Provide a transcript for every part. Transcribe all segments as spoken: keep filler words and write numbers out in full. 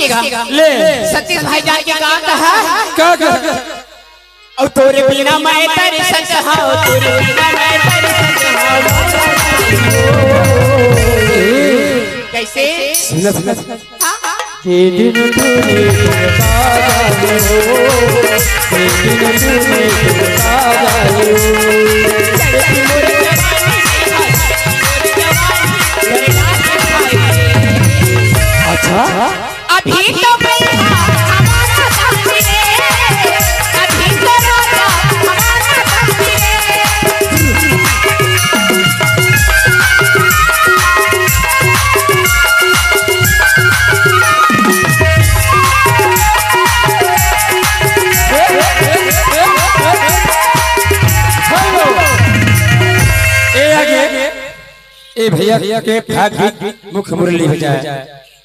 ले। सतीश भाईजान के का कहा? का कहा? और तोरे बिना मैं तरसत हँव, तोरे बिना मैं तरसत हँव। कैसे? सुन, सुन। हाँ, हाँ। के दिन तूने बता हो, के दिन तूने बता हो। अच्छा। अभी तो बैठा हमारा साथी रे, अभी तो रोता हमारा साथी रे। ए आगे, ए भैया के भाग गीत मुख्य मुरली बजाए।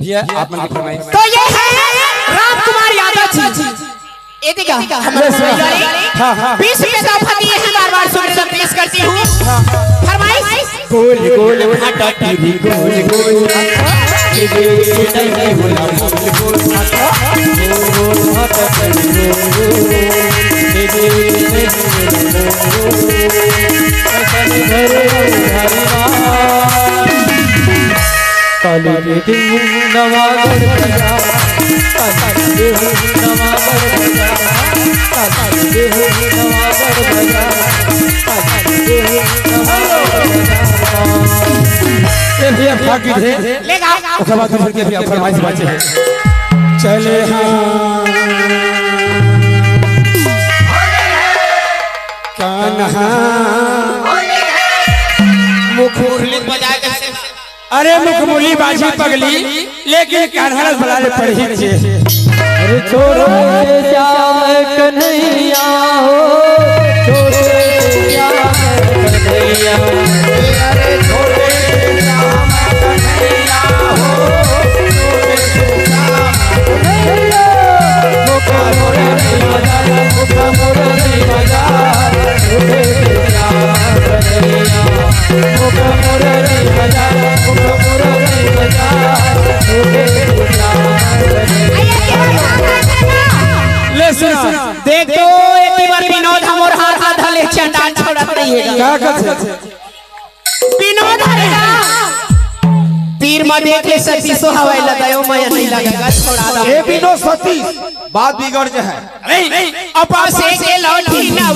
भैया, आप मन की फरमाइश। तो ये है राम कुमार यादव जी। ये देखा, हम हाँ, हाँ। बीस रुपए का ऑफर दिए हैं, बार बार सुन, सुन पेश करती हूँ। फरमाइश। गोल गोल भाटा टीवी गोल गोल। ये देख नहीं होला गोल गोल। गोल भाटा टीवी गोल गोल। ये देख नहीं होला गोल गोल। ऐसा नहीं घरे उधारी माँ। काली के दिन नवागढ़ बजा, काली के दिन नवागढ़ बजा, काली के दिन नवागढ़ बजा, काली के दिन नवागढ़ बजा। ये भैया भाग गीत है। ले गा। ओकर बाद फिर के भैया फरमाइश बाचे है। चले हाँ। कान्हा। मुख मुरली बजाए कैसे? अरे मुखमुली बाजी पगली, लेकिन कान्हा रस भला ले पढ़ी छे। अरे छोड़ो रे श्याम कन्हैया हो, छोड़ो रे श्याम कन्हैया। अरे छोड़ो रे श्याम कन्हैया हो, छोड़ो रे श्याम कन्हैया। ले सुना। देख तो, एती बार विनोद हमर हाथ आधा ले चंडाल छोड़त नहीं है। का कहत हे? विनोद हरे ना। तीर म देख ले सतीशो हवय लगायो, मैं नहीं लगेगा, छोड़ा दो। ए विनोद सतीश, बात बिगड़ जाए। अरे, अपा से के लौटी ना।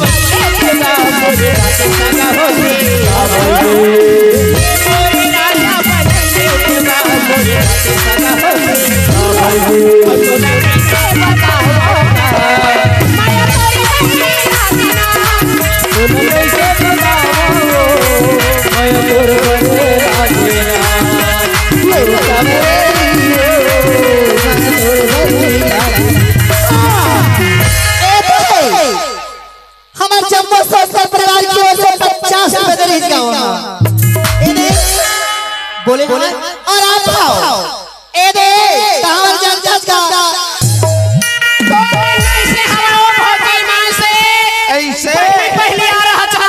हमर जम्मो सोच के परिवार की ओर से पचास रुपए दे रही गाँव में। ए दे, बोले ना, और आप खाओ। ए दे, तो हमर जन जन का। तो ऐसे हवा हो बहुत ईमान से। ऐसे? पहले, पहले आ रहा था,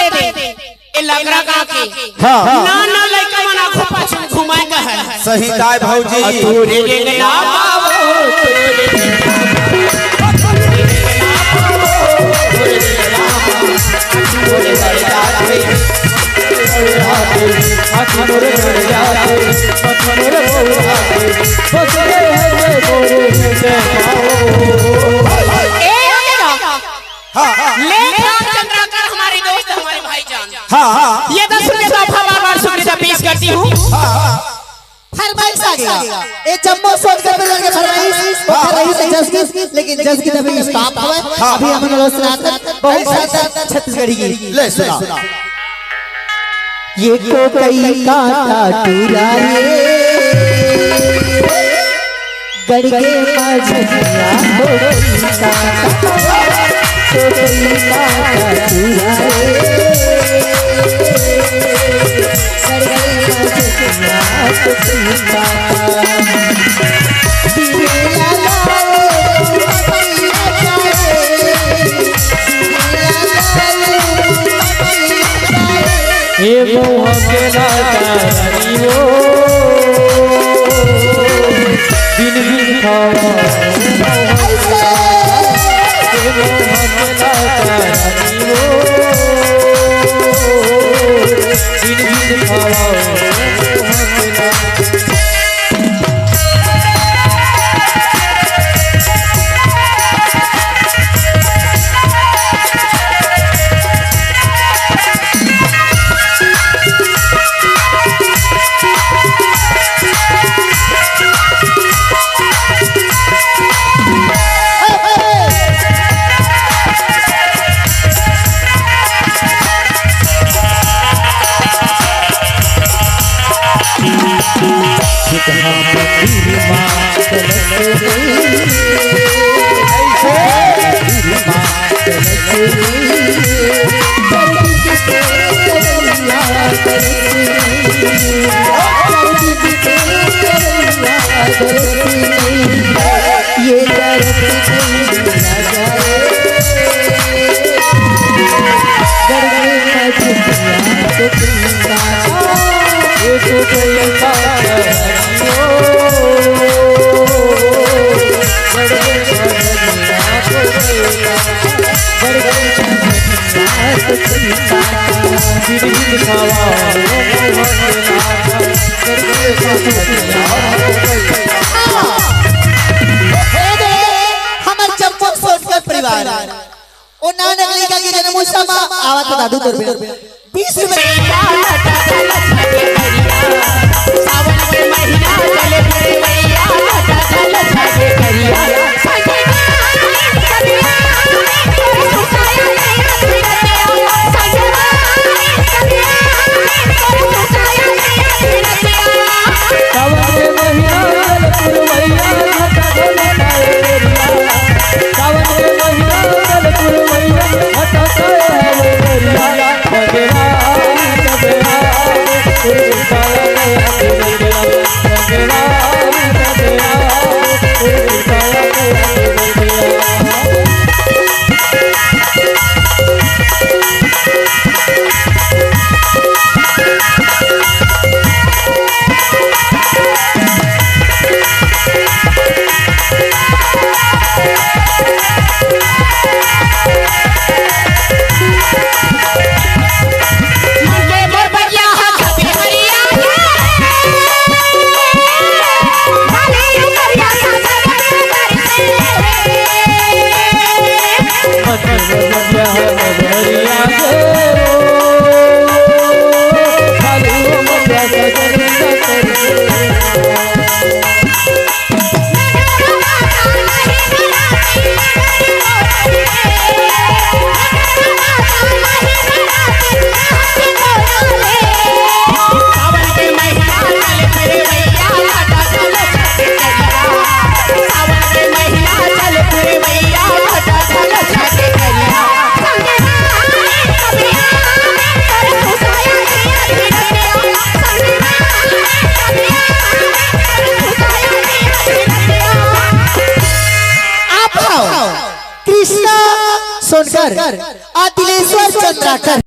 ए दे। ए लकड़ा का के। हाँ। ना, ना, लइका मन आँखों पाछू घुमाए का है। सही ताय भौजी। आ तोरे रे रे ला बाबू, तोरे रे रे ला बाबू, तोरे रे रे ला बाबू, तोरे रे रे ला बाबू, तोरे रे रे ला बाबू। ए, ए, ए, हाँ, हाँ। लेख राम चंद्राकर हमारे दोस्त, हमारे भाईजान। हाँ, हाँ। ये दस रुपये का बार बार शुक्रिया पेश करती हूँ। हाँ, हाँ। फरमाइश आ गया। ये जम्मो सोच कर मिलने के फरमाइश, वो हाँ, कर रही थी जस की, लेकिन जस की तभी स्टॉप हुआ है। हाँ, अभी हाँ। हम लोग सुनाते हैं। बहुत ऐसा शानदार छत्तीसगढ़ी गीत। ले सुना। ये को कई काटा टूरा रे। गड़गे मझिया हो गई काका, हो गई काका चूरा रे। गड़गे मझिया हो गई काका। दिया लाओ, दिया लाओ। हे मोह के लाचारी हो, ए दे, हमर चंपक सोनकर परिवार। ओ नान अगली का के जन्मोत्सव मा आवत दादू तोर पे। बीस रुपए। आप हव कृष्णा सोनकर अउ तिलेश्वर चंद्राकर।